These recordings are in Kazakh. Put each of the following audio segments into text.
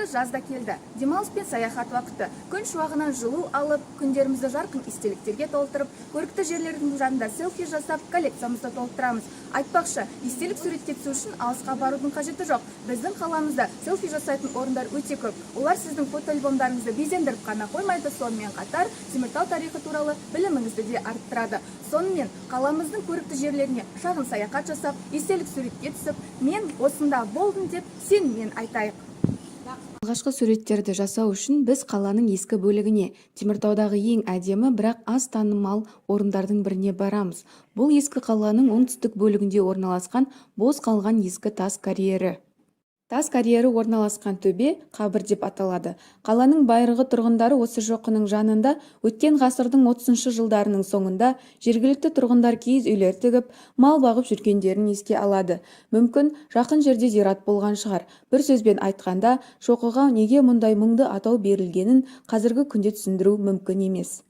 Жаз да келді. Демалыс пен саяхат уақыты. Күн шуағынан жылу алып, күндерімізді жарқын естеліктерге толтырып, көрікті жерлердің жанында селфи жасап, коллекциямызды толтырамыз. Айтпақшы, естелік суретке түсу үшін алысқа барудың қажеті жоқ. Біздің қаламызда селфи жасайтын орындар өте көп. Олар сіздің фотоальбомдарыңызды безендіріп қана қоймайды, сонымен қатар Теміртау тарихы туралы біліміңізді де арттырады. Сонымен, қаламыздың көрікті жерлеріне шағын саяхат жасап, естелік суретке түсіп, «Мен осында болдым» деп сеніммен айтайық. Алғашқы суреттерді жасау үшін біз қаланың ескі бөлігіне, Теміртаудағы ең әдемі, бірақ аз танымал орындардың біріне барамыз. Бұл ескі қаланың оңтүстік бөлігінде орналасқан бос қалған ескі тас карьері. Тас карьері орналасқан төбе Қабір деп аталады. Қаланың байырғы тұрғындары осы шоқының жанында өткен ғасырдың 30 жылдарының соңында жергілікті тұрғындар киіз үйлер тігіп, мал бағып жүргендерін еске алады. Мүмкін, жақын жерде зират болған шығар. Бір сөзбен айтқанда, шоқыға неге мұндай мұңды атау берілгенін қазіргі күнде түсіндіру мүмкін емес.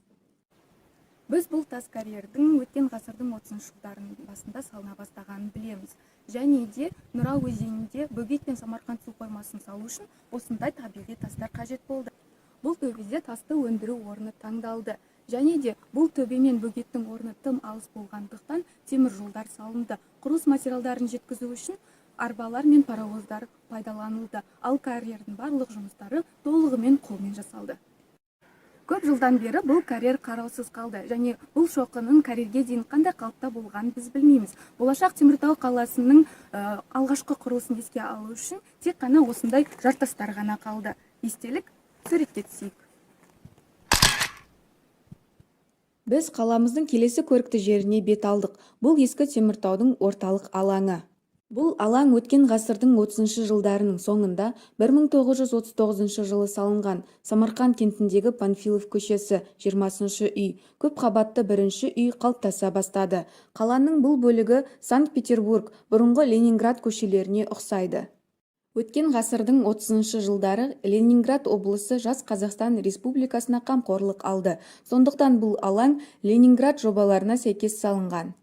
Біз бұл тас карьердің өткен ғасырдың 30 жылдарының басында салына бастағанын білеміз. Және де Нұра өзенінде Бөгет пен Самарқанд су қоймасын салу үшін осындай табиғи тастар қажет болды. Бұл төбеде тасты өндіру орны таңдалды. Және де бұл төбе мен бөгеттің орны тым алыс болғандықтан, темір жолдар салынды. Құрылыс материалдарын жеткізу үшін арбалар мен паровоздар пайдаланылды. Ал карьердің барлық жұмыстары толығымен қолмен жасалды. Көп жылдан бері бұл карьер қараусыз қалды және бұл шоқының карьерге дейін қандай қалыпта болғанын біз білмейміз. Болашақ Теміртау қаласының алғашқы құрылысын еске алу үшін тек қана осындай жартастар ғана қалды. Естелік суретке түсейік. Біз қаламыздың келесі көрікті жеріне бет алдық. Бұл ескі Теміртаудың орталық алаңы. Бұл алаң өткен ғасырдың 30 жылдарының соңында, 1939 жылы салынған. Самарқанд кентіндегі Панфилов көшесі, 20 үй, көп қабатты бірінші үй қалыптаса бастады. Қаланың бұл бөлігі Санкт-Петербург, бұрынғы Ленинград көшелеріне ұқсайды. Өткен ғасырдың 30 жылдары Ленинград облысы жас Қазақстан Республикасына қамқорлық алды. Сондықтан бұл алаң Ленинград жобаларына сәйкес салынған.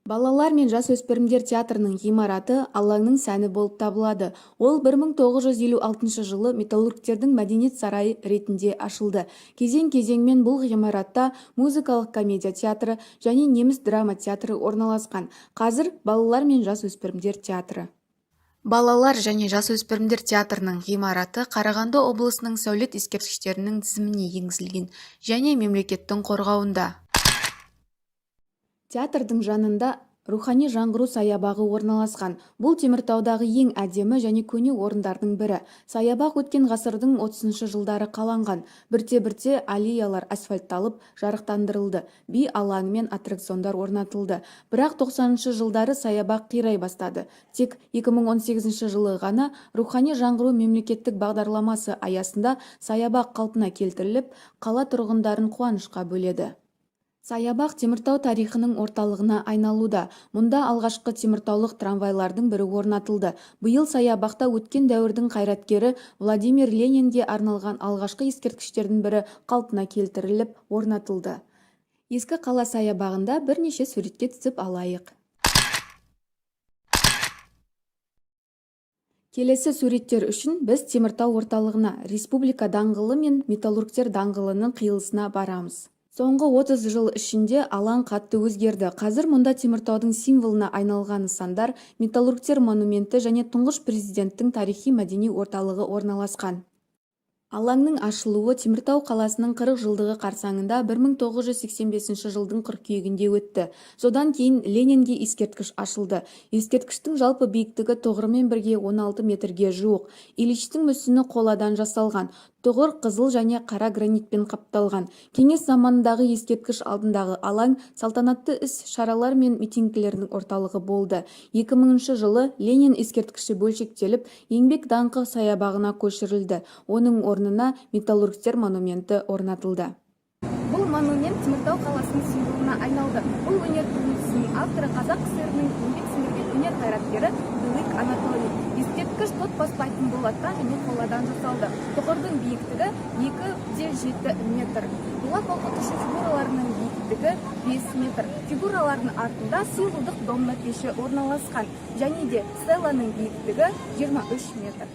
Балалар мен жасөспірімдер театрының ғимараты алаңның сәні болып табылады. Ол 1956 жылы Металлургтердің мәдениет сарайы ретінде ашылды. Кезең-кезеңмен бұл ғимаратта музыкалық комедия театры және неміс драма театры орналасқан. Қазір балалар мен жасөспірімдер театры. Балалар және жасөспірімдер театрының ғимараты Қарағанды облысының сәулет ескерткіштерінің тізіміне енгізілген және мемлекеттің қорғауында. Театрдың жанында Рухани жаңғыру саябағы орналасқан. Бұл Теміртаудағы ең әдемі және көне орындардың бірі. Саябақ өткен ғасырдың 30 жылдары қаланған. Бірте-бірте аллеялар асфальтталып, жарықтандырылды. Би алаңы мен аттракциондар орнатылды. Бірақ 90 жылдары саябақ қирай бастады. Тек 2018 жылы ғана Рухани жаңғыру мемлекеттік бағдарламасы аясында саябақ қалпына келтіріліп, қала тұрғындарын қуанышқа бөледі. Саябақ Теміртау тарихының орталығына айналуда. Мұнда алғашқы теміртаулық трамвайлардың бірі орнатылды. Биыл саябақта өткен дәуірдің қайраткері Владимир Ленинге арналған алғашқы ескерткіштердің бірі қалпына келтіріліп, орнатылды. Ескі қала саябағында бірнеше суретке түсіп алайық. Келесі суреттер үшін біз Теміртау орталығына, Республика даңғылы мен Металлургтер даңғылының қиылысына барамыз. Соңғы 30 жыл ішінде алаң қатты өзгерді. Қазір мұнда Теміртаудың символына айналған нысандар, Металлургтер монументі және Тұңғыш Президенттің тарихи-мәдени орталығы орналасқан. Алаңның ашылуы Теміртау қаласының 40 жылдығы қарсаңында 1985 жылдың қыркүйегінде өтті. Содан кейін Ленинге ескерткіш ашылды. Ескерткіштің жалпы биіктігі тұғырымен бірге 16 метрге жуық. Ильичтің мүсіні қоладан жасалған. Тұғыр қызыл және қара гранитпен қапталған. Кеңес заманындағы ескерткіш алдындағы алаң салтанатты іс-шаралар мен митингілердің орталығы болды. 2000 жылы Ленин ескерткіші бөлшектеліп, Еңбек даңқы саябағына көшірілді. Оның орнына Металлургтер монументі орнатылды. Бұл монумент Теміртау қаласының символына айналды. Бұл өнер туындысының авторы — Қазақ КСР-інің еңбек сіңірген өнер қайраткері Билык Анатолий. Ескерткіш тот баспайтын болаттан және қоладан жасалды. Тұғырдың биіктігі 2,7 метр. Дулат оқытушы фигураларының биіктігі 5 метр. Фигуралардың артында символдық домна пеші орналасқан. Және де стеланың биіктігі 23 метр.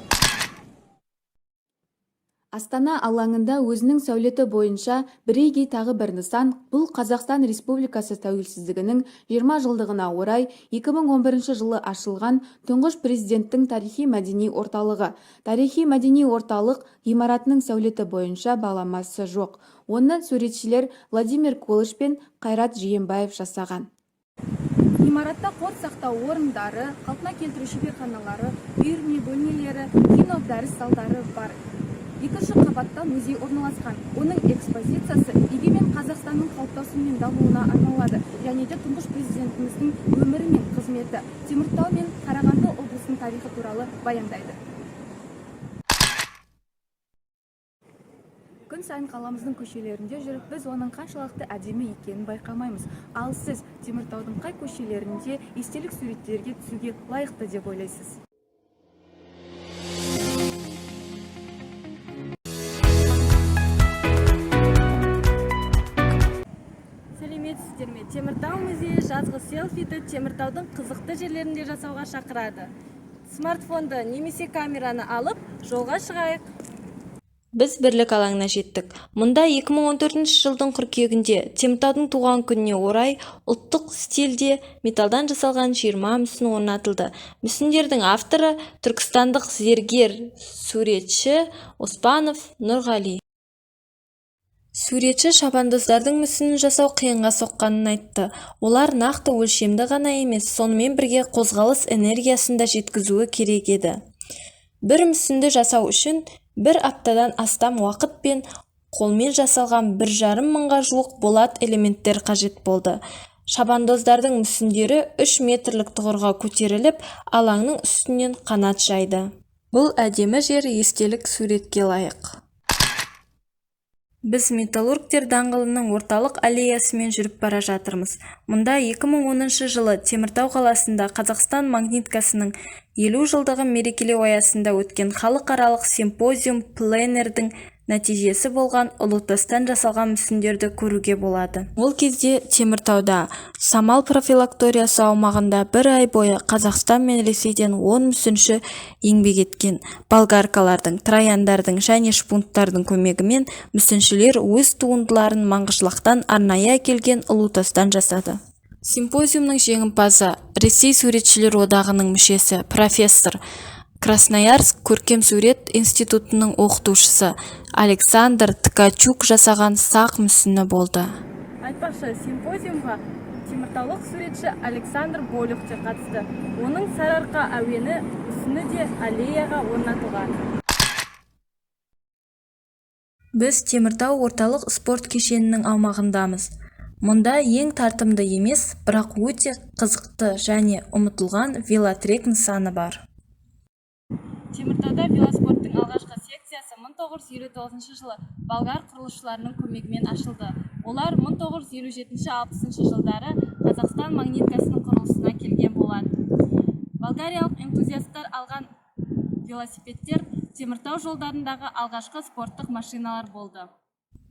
Астана алаңында өзінің сәулеті бойынша бірегей тағы бір нысан бұл Қазақстан Республикасы тәуелсіздігінің 20 жылдығына орай 2011 жылы ашылған Тұңғыш Президенттің тарихи-мәдени орталығы. Тарихи-мәдени орталық ғимаратының сәулеті бойынша баламасы жоқ. Оны суретшілер Владимир Колыш пен Қайрат Жиенбаев жасаған. Ғимаратта қор сақтау орындары, қалпына келтіру шеберханалары, үйірме бөлмелері, кино, дәріс залдары бар. Екінші қабатта музей орналасқан. Оның экспозициясы егемен Қазақстанның қалыптасуы мен дамуына арналады және де Тұңғыш Президентіміздің өмірі мен қызметі, Теміртау мен Қарағанды облысының тарихы туралы баяндайды. Күн сайын қаламыздың көшелерінде жүріп, біз оның қаншалықты әдемі екенін байқамаймыз. Ал сіз Теміртаудың қай көшелерінде естелік суреттерге түсуге лайықты деп ойлайсыз? Сәлеметсіздер ме? Теміртау музейі жазғы селфиді Теміртаудың қызықты жерлерінде жасауға шақырады. Смартфонды немесе камераны алып, жолға шығайық. Біз Бірлік алаңына жеттік. Мұнда 2014 жылдың қыркүйегінде Теміртаудың туған күніне орай ұлттық стильде металдан жасалған 20 мүсін орнатылды. Мүсіндердің авторы түркістандық зергер суретші Оспанов Нұрғали. Суретші шабандоздардың мүсінін жасау қиынға соққанын айтты. Олар нақты өлшемді ғана емес, сонымен бірге қозғалыс энергиясын да жеткізуі керек еді. Бір мүсінді жасау үшін бір аптадан астам уақыт пен қолмен жасалған 1,5 мыңға жуық болат элементтер қажет болды. Шабандоздардың мүсіндері 3 метрлік тұғырға көтеріліп, алаңның үстінен қанат жайды. Бұл әдемі жер естелік суретке лайық. Біз Металлургтер даңғылының орталық аллеясымен жүріп бара жатырмыз. Мұнда 2010 жылы Теміртау қаласында Қазақстан магниткасының 50 жылдығын мерекелеу аясында өткен халықаралық симпозиум-пленэрдің нәтижесі болған ұлутастан жасалған мүсіндерді көруге болады. Ол кезде Теміртауда «Самал» профилакториясы аумағында бір ай бойы Қазақстан мен Ресейден 10 мүсінші еңбек еткен. Болгаркалардың, траяндардың және шпунттардың көмегімен мүсіншілер өз туындыларын Маңғышлақтан арнайы әкелген ұлутастан жасады. Симпозиумның жеңімпазы, Ресей суретшілер одағының мүшесі, профессор, Красноярск көркемсурет институтының оқытушысы Александр Ткачук жасаған сақ мүсіні болды. Айтпақшы, симпозиумға теміртаулық суретші Александр Болюх те қатысты. Оның «Сарыарқа әуені» мүсіні де аллеяға орнатылған. Біз Теміртау орталық спорт кешенінің аумағындамыз. Мұнда ең тартымды емес, бірақ өте қызықты және ұмытылған велотрек нысаны бар. Теміртауда велоспорттың алғашқы секциясы 1959 жылы болгар құрылысшыларының көмегімен ашылды. Олар 1957-60 жылдары Қазақстан магниткасының құрылысына келген болатын. Болгариялық энтузиасттар алған велосипедтер Теміртау жолдарындағы алғашқы спорттық машиналар болды.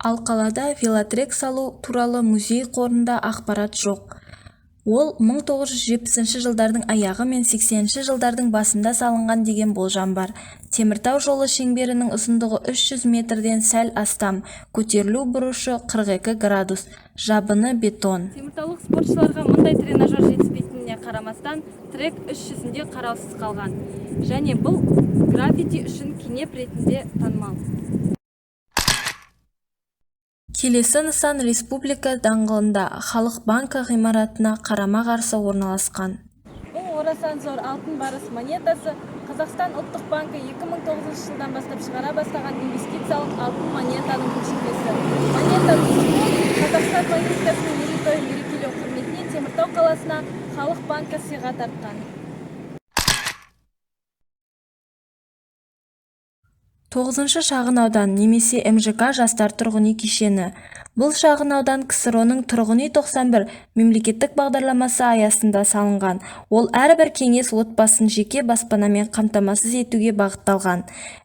Ал қалада велотрек салу туралы музей қорында ақпарат жоқ. Ол 1970 жылдардың аяғы мен 80 жылдардың басында салынған деген болжам бар. Теміртау жолы шеңберінің ұзындығы 300 метрден сәл астам, көтерілу бұрышы 42 градус, жабыны бетон. Теміртаулық спортшыларға мұндай тренажер жетіспейтініне қарамастан, трек іс жүзінде қараусыз қалған. Және бұл граффити үшін кенеп ретінде танымал. Келесі нысан Республика даңғылында Халық банкі ғимаратына қарама-қарсы орналасқан. Бұл орасан зор алтын барыс монетасы Қазақстан ұлттық банкі 2009 жылдан бастап шығара бастаған инвестициялық алтын монетаның көшірмесі. Монета Қазақстан магниткасының мерейтойын мерекелеу құрметіне Теміртау қаласына Халық банкі сыйға тартқан. Тоғызыншы шағын аудан немесе МЖК жастар тұрғын үй кешені. Бұл шағын аудан КСРО-ның «Тұрғын үй 91» мемлекеттік бағдарламасы аясында салынған. Ол әрбір кеңес отбасын жеке баспанамен қамтамасыз етуге бағытталған.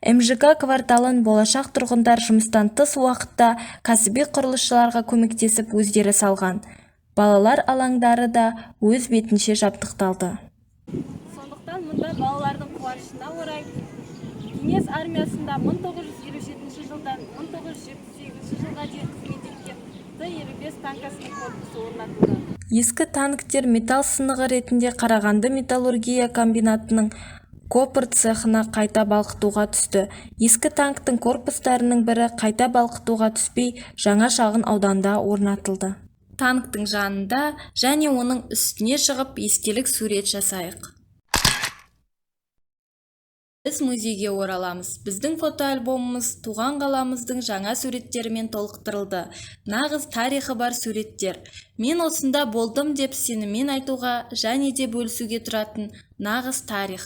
МЖК кварталын болашақ тұрғындар жұмыстан тыс уақытта кәсіби құрылысшыларға көмектесіп өздері салған. Балалар алаңдары да өз бетінше жабдықталды. Сондықтан мұнда балалардың қуанышына орай Кеңес армиясында 1957 жылдан 1978 жылға дейін қызмет еткен Т-55 танкісінің корпусы орнатылды. Ескі танктер металл сынығы ретінде Қарағанды металлургия комбинатының копр цехына қайта балқытуға түсті. Ескі танктің корпустарының бірі қайта балқытуға түспей, жаңа шағын ауданда орнатылды. Танктің жанында және оның үстіне шығып естелік сурет жасайық. Біз музейге ораламыз. Біздің фотоальбомымыз туған қаламыздың жаңа суреттерімен толықтырылды. Нағыз тарихы бар суреттер. Мен осында болдым деп сеніммен айтуға және де бөлісуге тұратын нағыз тарих.